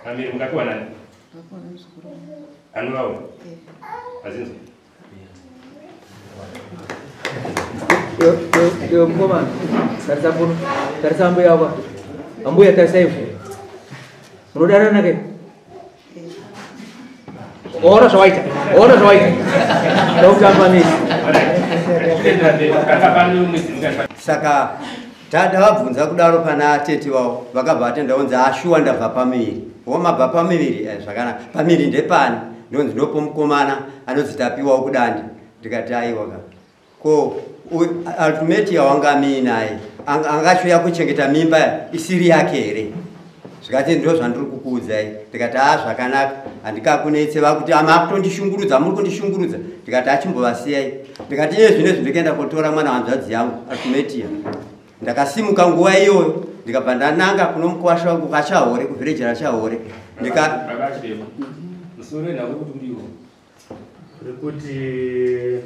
Pamiri mukapiwa nani? Anovawo. Azinzwa. Yo mukomana, tarisa kuno, tarisa ambuya wako. Ambuya tarisa ivhu. Munodanana ke? Ona zvawaita, ona zvawaita. Ndokutamba nesi. Saka tadavabvunza kudaro pana tete vavo vakabva vatenda onzi ashuwa ndabva pamiviri. Womabva pamiviri zvakanaka. Pamiviri ndepani? Ndonzi ndopo mukomana anonzi Tapiwa wokudandi. Ndikati aiwa ka. Ko ultimate yawanga miinaye angashuya kuchengeta mimba isiri yake here? Zvikati ndo zvandiri kukuudzai. Ndikati a zvakanaka, handikakunetse vakuti makutondishungurudza, muri kundishungurudza. Ndikati achimbovasiyai. Ndikati iye zvino izvi ndikuenda kotora mwana wanzvadzi yangu Ultimatia. Ndakasimuka nguva iyoyo ndikabva ndananga kuno mukwasha wangu kwaChahore, kuvhireji raChahore. Kuti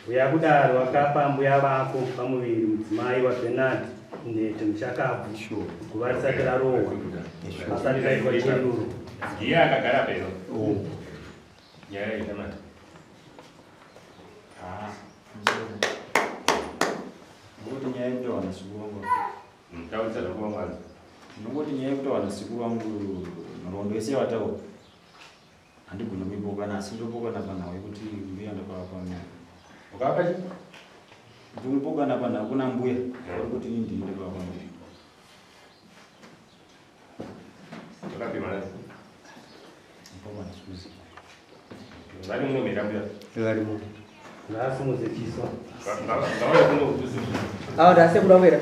mbuya kudaro akapa mbuya vako pamuviri mudzimai waBernard Nhete muchakabvu guva risati rarohwa asati raitwa chiruro. Ndiye akagara pero. Nyaya yaita mari. Ngokuti nyaya yekuti sekuru vangu. Taurisa zvako vamwanza. Ndinongoti nyaya yekuti wana sekuru vangu nhoroondo yese yavataura handigoni kuipokana, asi ndopokana panhau yekuti mbuya ndakavapa mimba. Ukavapa chii? Ndinopokana panhau kuna mbuya vari kuti ini ndini ndakavapa mimba. Ndakapima nani? Ndopokana sikuziva. Vari muno mhera mbuya? Vari muno. Ngaasimudze chiso. Ngavauye kuno kutusi. Awa ndasekuru vangu here?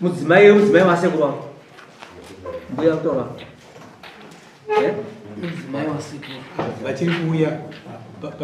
Mudzimai mudzimai wasekuru vangu. Mbuya kutaura. Mudzimai wasekuru. Vachiri kuuya.